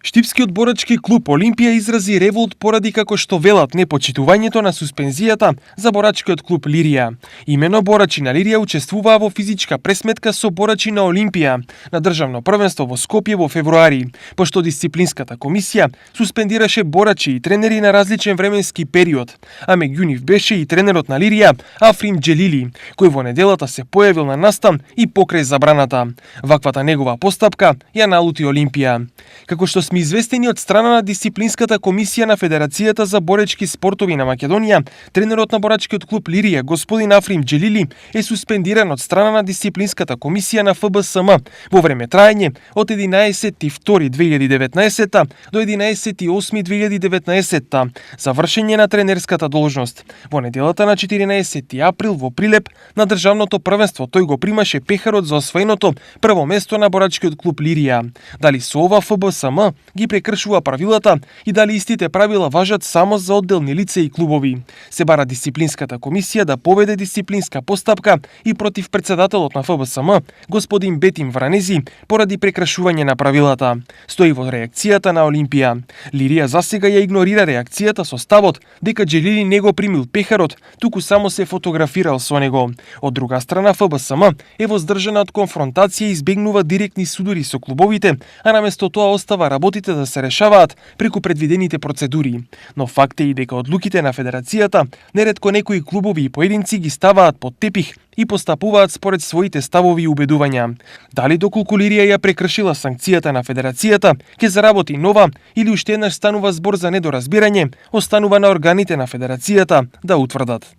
Штипскиот борачки клуб Олимпија изрази револт поради како што велат непочитувањето на суспензијата за борачкиот клуб Лирија. Имено борачи на Лирија учествуваа во физичка пресметка со борачи на Олимпија на државно првенство во Скопје во февруари, пошто дисциплинската комисија суспендираше борачи и тренери на различен временски период, а меѓу нив беше и тренерот на Лирија Африм Џелили, кој во неделата се појавил на настан и покрај забраната. Ваквата негова постапка ја налути Олимпија. Како што сме известени од страна на дисциплинската комисија на Федерацијата за боречки спортови на Македонија, тренерот на борачкиот клуб Лирија, господин Африм Џелили, е суспендиран од страна на дисциплинската комисија на ФБСМ во време траење од 11.2.2019 до 11.8.2019 за вршење на тренерската должност. Во неделата на 14 април во Прилеп на државното првенство тој го примаше пехарот за освоеното прво место на борачкиот клуб Лирија. Дали со ова ФБСМ ги прекршува правилата и дали истите правила важат само за одделни лица и клубови? Се бара дисциплинската комисија да поведе дисциплинска постапка и против председателот на ФБСМ, господин Бетим Вранези, поради прекршување на правилата. Стои во реакцијата на Олимпија. Лирија засега ја игнорира реакцијата со ставот дека Џелили не го примил пехарот, туку само се фотографирал со него. Од друга страна, ФБСМ е воздржана од конфронтација и избегнува директни судори со клубовите, а наместо тоа остава работите да се решаваат преку предвидените процедури. Но факт е и дека одлуките на Федерацијата неретко некои клубови и поединци ги ставаат под тепих и постапуваат според своите ставови и убедувања. Дали доколку Лирија ја прекршила санкцијата на Федерацијата, ќе заработи нова или уште еднаш станува збор за недоразбирање, останува на органите на Федерацијата да утврдат.